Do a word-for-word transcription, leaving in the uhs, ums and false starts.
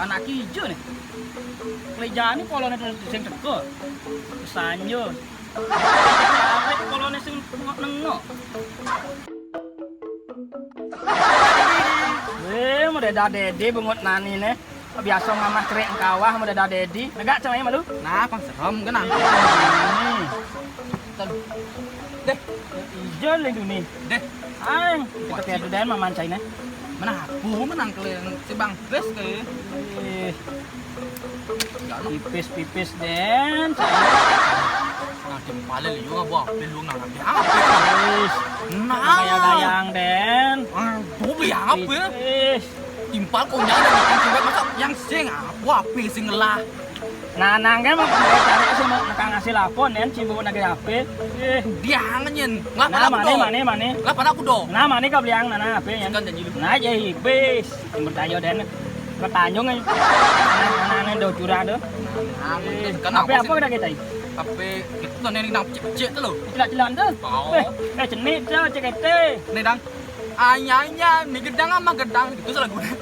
Anak ijo nih. Klejane polone sing teko. Sanjo. Awet polone sing nengok-nengok. Weh, mau dadi-dadi bengut nani nih. Biasa mamah cerik engkawah mau dadi-dadi. Negak cemai malu. Nah, pang serem kena. Ini. Deh. Ijo lagi dunia. Deh. Ang, kita tiada dan mamancai nih. Mana aku menang kalian si Bang Chris ke? Eh, pipis-pipis den. Nah, timpale liu apa? Belum nang apa? Pipis. Nah, gaya-gayang den. Ah, tuh beli apa? Pipis. Timpal konyang dan makan juga masa yang sing apa? Apa sing ngelah? Nah, nangke mau cari sih mau nekang hasil apa nen cimbu nagih H P. Eh, dia ngenyen. Nggak pada aku dong. Mana, mana? Nggak pada aku dong. Nah, mana kau beliang nana H P nya? Kan janji lu. Nah, jadi bis. Bertanya dan bertanya nih. Anak-anak do curah tuh. Nah, kan H P apa kita kita? H P itu kan yang nang cek-cek tuh loh. Jelas-jelas tuh. Oh. Eh, eh, cenit tuh cek ete. Nih dang. Anyanya, nih gedang sama gedang itu lagunya.